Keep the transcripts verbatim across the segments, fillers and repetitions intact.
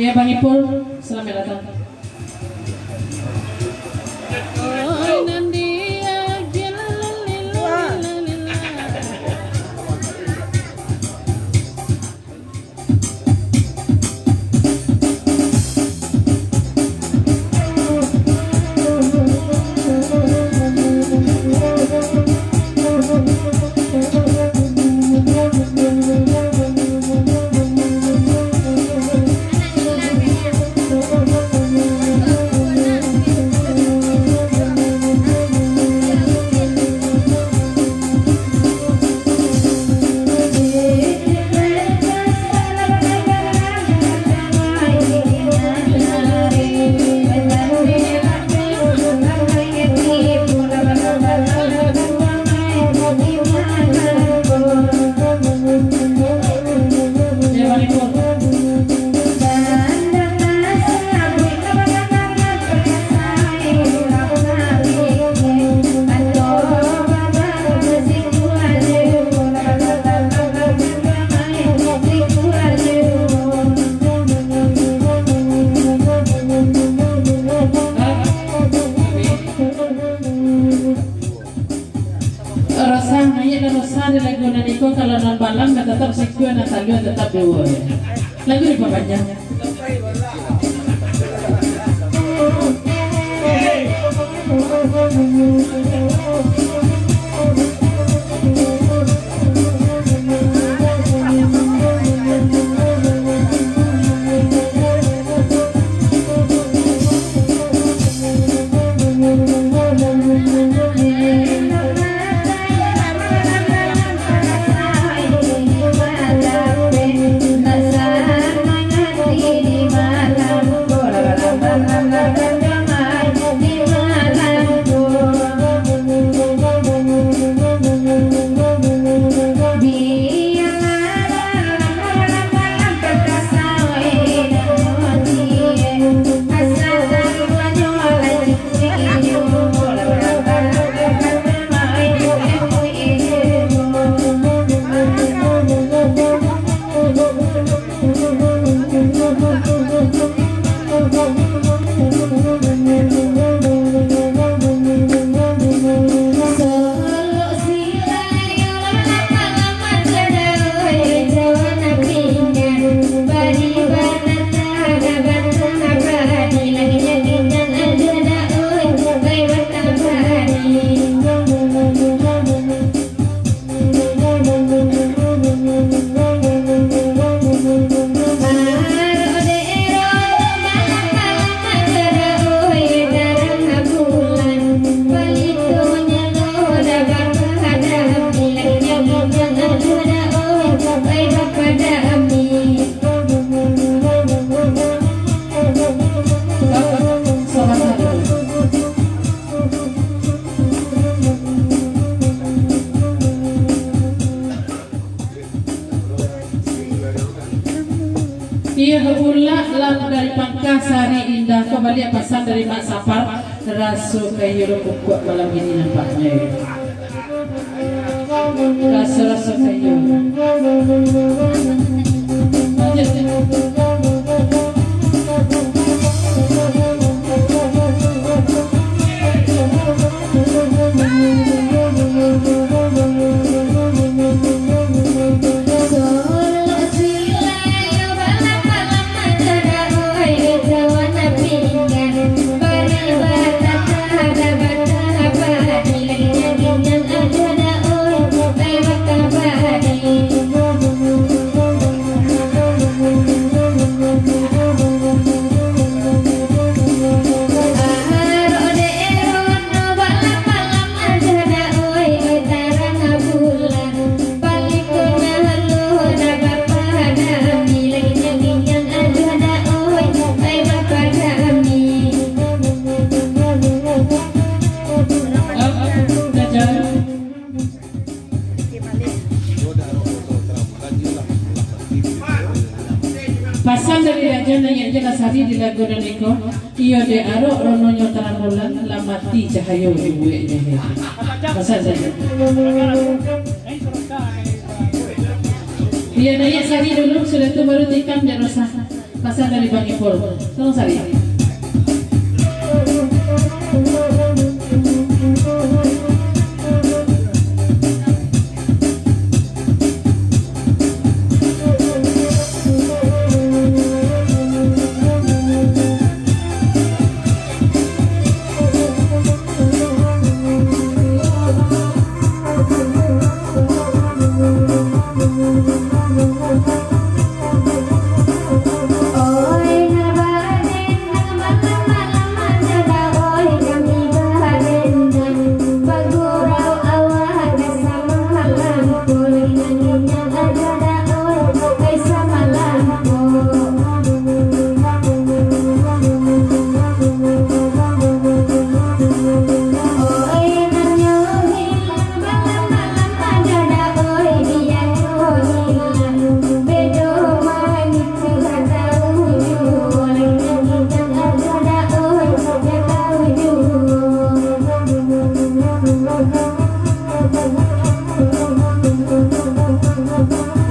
Ya, Bang Ipul, selamat datang. Rosah, naiak lah Rosah di lagu nan iko, kalau nan balam lah tatap sikua, nan talua tatap duo, yo. Lagu dipapanjang. Iyo, ulak lah dari Pangkah Sari Indah, ko baliak pasan dari Mak Sapar, raso kayo lo kukuak malam ini nampaknyo. Raso-raso kayo. Pasan dari Rajo Naiak Jelas Hari di lagu nan iko, iyo dek arok rononyo tarang bulan, lah mati cahayo di bueknyo. Pasan sajo. Iyo, naiak sari dulu, sudah tu baru tikam dek Rosah. Pasan dari Bang Ipul. Tolong sari.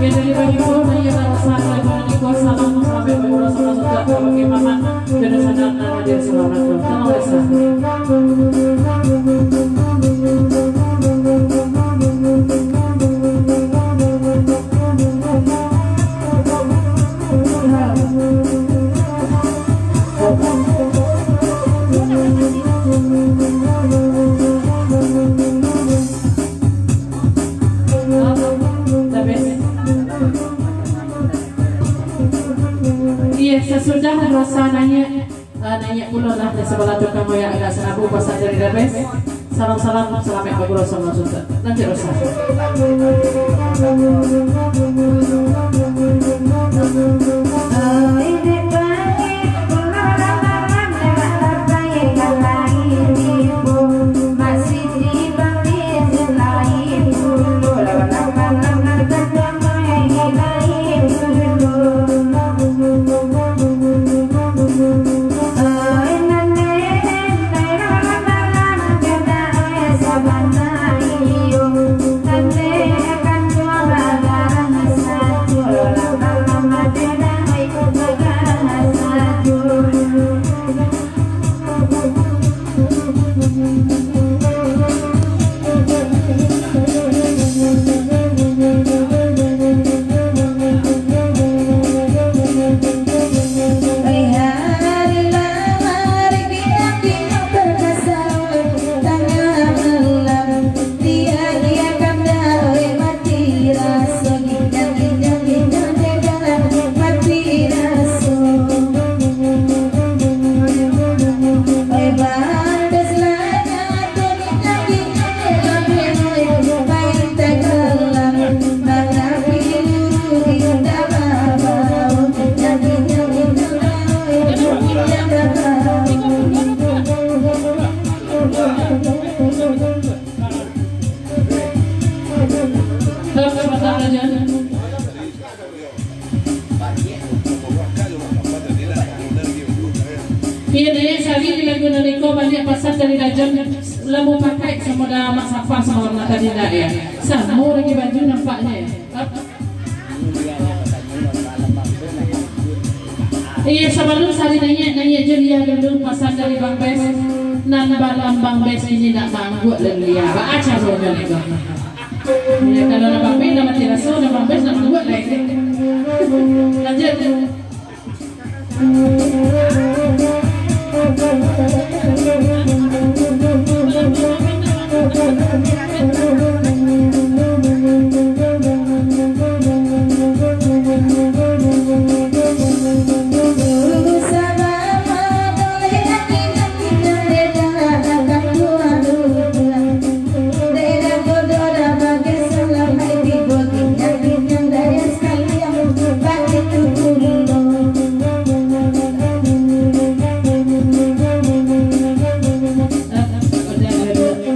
Yo, dari Bang Ipul, naiak lah rasa lagu nan iko, salam, salamaik baguro, salam suksek kabake Mamak, jodoh sanak nan hadir, salam ratu. Salam rasa. Iya, sasudah rasa naiak, ah, naiak pulo lah di sabalah tukang oyak agak sanabu, pasan dari Dabes. Salam-salam, salamaik baguro, salam suksek. Lanjut, rasa. Iyo, dek, sari di lagu nan iko, baliak pasan dari Dajon, lampu pakai samo da Mak Safar samalam nan tadi, ndak, yo? Samo lagi baju nampaknyo, yo. Iyo, sabalun sari naiak, naiak jo lia dulu pasan dari Bang Bes, nan balambang Bes ini nak maangguak lalu lia. Baa caronyo lai, Bang? Iyo, kalau lah Bang Bes lah mati raso, lah Bang Bes nak maangguak lai. Lanjut.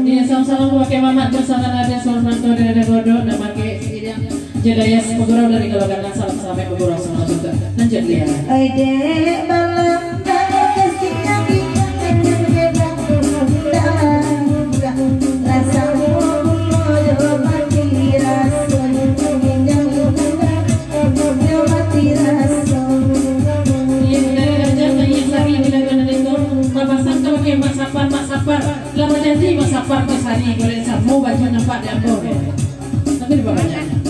Iyo, salam-salam ka Mamak tu, salam ado Sultan tu, ado, ado Godok, nan pakai siriang. Jedayas pagurau dari Kalogana, salam salamaik pagurau, salam suksek. Lanjut, Lia. Oi, dek, malam, Lah bajanji basapar ka Sari, golek samo baju nampak di ambo. Tapi dibabanyak.